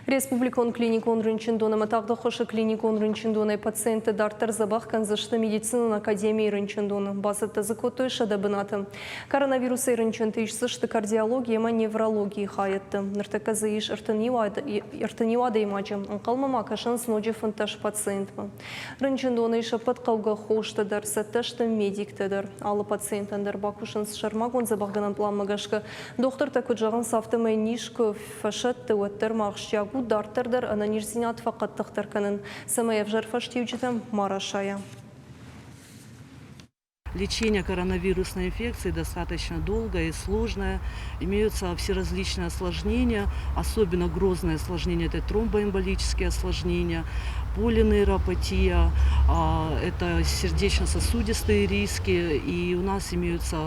Республикон клиникон рынчындон ӕмӕ тагъд ӕххуысы клиникон рынчындонӕй пациентты дарддӕр дзӕбӕх кӕндзысты медицинон академийы рынчындоны. Бацӕттӕ дзы кодтой 100 бынаты. Коронавирусӕй рынчынты исдзысты кардиологи ӕмӕ неврологийы хайӕдты. Ныртӕккӕ дзы ис 31 адӕймаджы. Ӕнхъӕлмӕ ма кӕсынц ноджы 15 пациентмӕ. Рынчындоны ис ӕппӕт хъӕугӕ хостӕ дӕр, цӕттӕ сты медиктӕ дӕр. Алы пациентӕн дӕр бакусынц сӕрмагонд дзӕбӕхгӕнӕн пъланмӕ гӕсгӕ. Дохтыртӕ куыд зӕгъынц, афтӕмӕй низ куы фӕсӕтты, уӕддӕр ма ахсджиаг у дарддӕр дӕр ӕнӕниздзинад фӕхъӕддыхдӕр кӕнын, цӕмӕй ӕвзӕр фӕстиуджытӕм ма расайа. Лечение коронавирусной инфекции достаточно долгое и сложное. Имеются все различные осложнения, особенно грозное осложнение – это тромбоэмболические осложнения, полинейропатия, это сердечно-сосудистые риски. И у нас имеются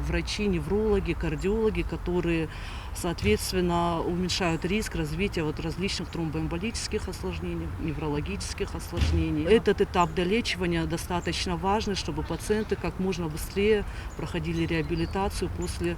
врачи, неврологи, кардиологи, которые, соответственно, уменьшают риск развития вот различных тромбоэмболических осложнений, неврологических осложнений. Этот этап долечивания достаточно важный, чтобы пациенты как можно быстрее проходили реабилитацию после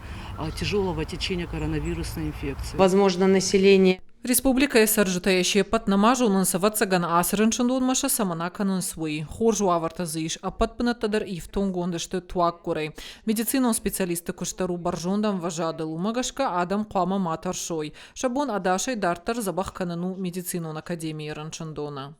тяжелого течения коронавирусной инфекции. Возможно, население Республикӕйы цӕрджытӕ йӕ се ппӕт нӕма зонынц, ӕвӕццӕгӕн, ацы рынчындонмӕ сӕ цӕмӕн акӕнынц, уый. Хорз уавӕртӕ дзы ис, ӕппӕт бынӕттӕ дӕр ифтонггонд сты туаггуырӕй. Медицинон специалистты куыст дӕр у бӕрзонд ӕмвӕзадыл, уымӕ гӕсгӕ адӕм хъуамӕ ма тӕрсой. Сӕ бон ӕдасӕй дарддӕр дзӕбӕх кӕнын у медицинон академийы рынчындоны.